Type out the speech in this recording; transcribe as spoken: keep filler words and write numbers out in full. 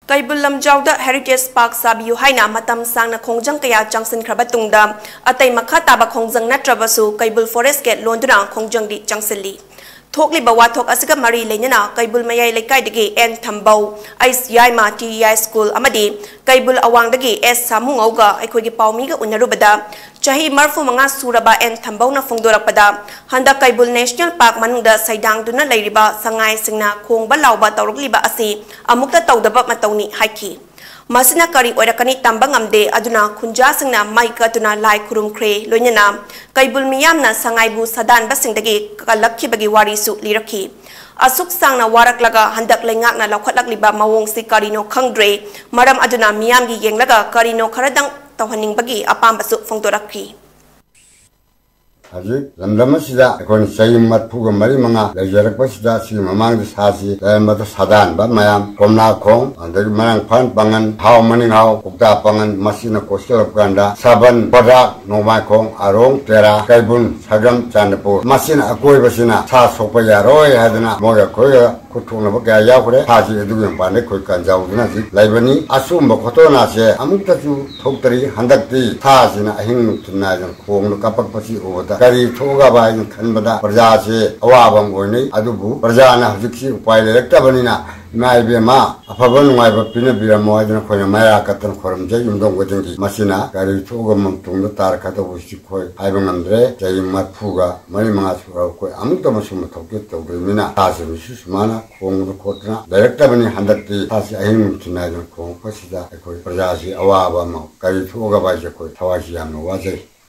ꯀꯩꯕꯨꯜ ꯂꯝꯖꯥꯎꯗ Heritage Park ꯁꯥꯕꯤꯌꯨ ꯍꯥꯏꯅ ꯃꯇꯝ ꯁꯥꯡꯅ ꯈꯣꯡꯖꯪ ꯀꯌꯥ ꯆꯪꯁꯤꯟꯈ꯭ꯔꯕ ꯇꯨꯡꯗ, ꯑꯇꯩ ꯃꯈꯥ ꯇꯥꯕ ꯈꯣꯡꯖꯪ ꯅꯠꯇ꯭ꯔꯕꯁꯨ ꯀꯩꯕꯨꯜ Forest Gate ꯂꯣꯟꯗꯨꯅ ꯈꯣꯡꯖꯪꯗꯤ ꯆꯪꯁꯤꯜꯂꯤ꯫ ꯊꯣꯛꯂꯤꯕ ꯋꯥꯊꯣꯛ ꯑꯁꯤꯒ ꯃꯔꯤ ꯂꯩꯅꯅ ꯀꯩꯕꯨꯜ ꯃꯌꯥꯏ ꯂꯩꯀꯥꯏꯗꯒꯤ ꯑꯦꯟ ꯊꯝꯕꯧ, ꯑꯩꯁ ꯌꯥꯏꯃ, ꯇꯤ ꯌꯥꯏꯁ꯭ꯀꯨꯜ ꯑꯃꯗꯤ ꯀꯩꯕꯨꯜ ꯑꯋꯥꯡꯗꯒꯤ ꯑꯦꯁ ꯁꯥꯃꯨꯉꯧꯒ ꯑꯩꯈꯣꯏꯒꯤ ꯄꯥꯎꯃꯤꯒ ꯎꯅꯔꯨꯕꯗ, ꯆꯍꯤ ꯃꯔꯤꯐꯨ ꯃꯉꯥ ꯁꯨꯔꯕ ꯑꯦꯟ ꯊꯝꯕꯧꯅ ꯐꯣꯡꯗꯣꯔꯛꯄꯗ, ꯍꯟꯗꯛ ꯀꯩꯕꯨꯜ National Park ꯃꯅꯨꯡꯗ ꯁꯩꯗꯥꯡꯗꯨꯅ ꯂꯩꯔꯤꯕ ꯁꯉꯥꯏꯁꯤꯡꯅ ꯈꯣꯡꯕ ꯂꯥꯎꯕ ꯇꯧꯔꯛꯂꯤꯕ ꯑꯁꯤ ꯑꯃꯨꯛꯇ ꯇꯧꯗꯕ ꯃꯇꯧꯅꯤ ꯍꯥꯏꯈꯤ꯫ ꯃꯁꯤꯅ ꯀꯔꯤ ꯑꯣꯏꯔꯛꯀꯅꯤ ꯇꯝꯕ ꯉꯝꯗꯦ, ꯑꯗꯨꯅ ꯈꯨꯟꯖꯥꯁꯤꯡꯅ ꯃꯩ ꯀꯠꯇꯨꯅ ꯂꯥꯏ ꯈꯨꯔꯨꯝꯈ꯭ꯔꯦ, ꯂꯣꯏꯅꯅ ꯀꯩꯕꯨꯜ ꯃꯤꯌꯥꯝꯅ ꯁꯉꯥꯏꯕꯨ ꯁꯥꯗꯥꯟꯕꯁꯤꯡꯗꯒꯤ ꯀꯜꯂꯛꯈꯤꯕꯒꯤ ꯋꯥꯔꯤꯁꯨ ꯂꯤꯔꯛꯈꯤ꯫ ꯑꯁꯨꯛ ꯁꯥꯡꯅ ꯋꯥꯔꯛꯂꯒ ꯍꯟꯗꯛ ꯂꯩꯉꯥꯛꯅ ꯂꯧꯈꯠꯂꯛꯂꯤꯕ ꯃꯑꯣꯡꯁꯤ ꯀꯔꯤꯅꯣ ꯈꯪꯗ꯭ꯔꯦ, ꯃꯔꯝ ꯑꯗꯨꯅ ꯃꯤꯌꯥꯝꯒꯤ ꯌꯦꯡꯂꯒ ꯀꯔꯤꯅꯣ ꯈꯔꯗꯪ ꯇꯧꯍꯟꯅꯤꯡꯕꯒꯤ ꯑꯄꯥꯝꯕꯁꯨ ꯐꯣꯡꯗꯣꯔꯛꯈꯤ꯫ ꯍꯧꯖꯤꯛ ꯂꯝꯗꯝ ꯑꯁꯤꯗ ꯑꯩꯈꯣꯏꯅ ꯆꯍꯤ ꯃꯔꯤꯐꯨꯒ ꯃꯔꯤ ꯃꯉꯥ ꯂꯩꯖꯔꯛꯄꯁꯤꯗ, ꯁꯤꯒꯤ ꯃꯃꯥꯡꯗ ꯁꯥꯁꯤ ꯂꯩꯔꯝꯕꯗ ꯁꯥꯗꯥꯟꯕ ꯃꯌꯥꯝ, ꯀꯣꯝꯂꯥꯈꯣꯡ, ꯑꯗꯒꯤ ꯃꯔꯥꯡꯐꯥꯟ ꯄꯥꯡꯒꯟ, ꯍꯥꯎ ꯃꯅꯤꯡꯍꯥꯎ, ꯀꯧꯇꯥ ꯄꯥꯡꯒꯟ, ꯃꯁꯤꯅ ꯀꯣꯁꯤꯜꯂꯛꯄ ꯀꯥꯟꯗ ꯁꯥꯕꯟ, ꯕꯗ꯭ꯔꯥꯛ, ꯅꯣꯡꯃꯥꯏꯈꯣꯡ, ꯑꯔꯣꯡ, ꯇꯦꯔꯥ, ꯀꯩꯕꯨꯜ, ꯁꯒꯝ, ꯆꯥꯟꯗꯄꯨꯔ, ꯃꯁꯤꯅ ꯑꯀꯣꯏꯕꯁꯤꯅ ꯁꯥ ꯁꯣꯛꯄ ꯌꯥꯔꯣꯏ ꯍꯥꯏꯗꯅ ꯃꯣꯏꯒ ꯑꯩꯈꯣꯏꯒ ꯈꯨꯠ ꯊꯣꯛꯅꯕ ꯀꯌꯥ ꯌꯥꯎꯈ꯭ꯔꯦ꯫ ꯁꯥꯁꯤ ꯑꯗꯨꯒꯤ ꯃꯄꯥꯟꯗ ꯑꯩꯈꯣꯏ ꯀꯟꯖꯥꯎꯗꯨꯅ ꯍꯧꯖꯤꯛ ꯂꯩꯕꯅꯤ꯫ ꯑꯁꯨꯝꯕ ꯈꯣꯠꯇꯣꯅꯥꯁꯦ ꯑꯃꯨꯛꯇꯁꯨ ꯊꯣꯛꯇꯔꯤ꯫ ꯍꯟꯗꯛꯇꯤ ꯁꯥꯁꯤꯅ ꯑꯍꯤꯡ ꯅꯨꯡꯊꯤꯜ ꯅꯥꯏꯗꯅ ꯈꯣꯡꯅ ꯀꯥꯞꯄꯛꯄꯁꯤ ꯎꯕꯗ ꯀꯔꯤ ꯊꯣꯛꯑꯒꯕ ꯍꯥꯏꯅ ꯈꯟꯕꯗ ꯄ꯭ꯔꯖꯥꯁꯦ ꯑꯋꯥꯕ ꯑꯃ ꯑꯣꯏꯅꯩ꯫ ꯑꯗꯨꯕꯨ ꯄ꯭ꯔꯖꯥꯅ ꯍꯧꯖꯤꯛꯁꯤ ꯎꯄꯥꯏ ꯂꯩꯔꯛꯇꯕꯅꯤꯅ, "ꯏꯃꯥ ꯏꯕꯦꯝꯃ, ꯑꯐꯕ ꯅꯨꯡꯉꯥꯏꯕ ꯄꯤꯅꯕꯤꯔꯝꯃꯣ" ꯍꯥꯏꯗꯅ ꯑꯩꯈꯣꯏꯅ ꯃꯩꯔꯥ ꯀꯠꯇꯅ ꯈꯣꯏꯔꯝꯖꯩ ꯌꯨꯝꯊꯣꯡ ꯈꯨꯗꯤꯡꯒꯤ꯫ ꯃꯁꯤꯅ ꯀꯔꯤ ꯊꯣꯛꯑꯒ ꯃꯇꯨꯡꯗ ꯇꯥꯔꯛꯀꯗꯧꯕꯁꯤ ꯑꯩꯈꯣꯏ ꯍꯥꯏꯕ ꯉꯝꯗ꯭ꯔꯦ꯫ ꯆꯍꯤ ꯃꯔꯤꯐꯨꯒ ꯃꯔꯤ ꯃꯉꯥ ꯁꯨꯔꯕ ꯑꯩꯈꯣꯏ ꯑꯃꯨꯛꯇ ꯃꯁꯨꯝꯕ ꯊꯧꯇꯦꯛ ꯇꯧꯗ꯭ꯔꯤꯕꯅꯤꯅ ꯁꯥꯁꯤꯡꯁꯨ ꯁꯨꯃꯥꯏꯅ ꯈꯣꯡꯗꯅ ꯈꯣꯠꯇꯅ ꯂꯩꯔꯛꯇꯕꯅꯤ꯫ ꯍꯟꯗꯛꯇꯤ ꯁꯥꯁꯤ ꯑꯍꯤꯡ ꯅꯨꯡꯊꯤꯜ ꯅꯥꯏꯗꯅ ꯈꯣꯡꯉꯛꯄꯁꯤꯗ ꯑꯩꯈꯣꯏ ꯄ꯭ꯔꯖꯥꯁꯤ ꯑꯋꯥꯕ ꯑꯃ, ꯀꯔꯤ ꯊꯣꯛꯑꯒꯕ ꯍꯥꯏꯁꯦ ꯑꯩꯈꯣꯏ ꯊꯋꯥꯏꯁꯤ ꯌꯥꯝꯅ ꯋꯥꯖꯩ꯫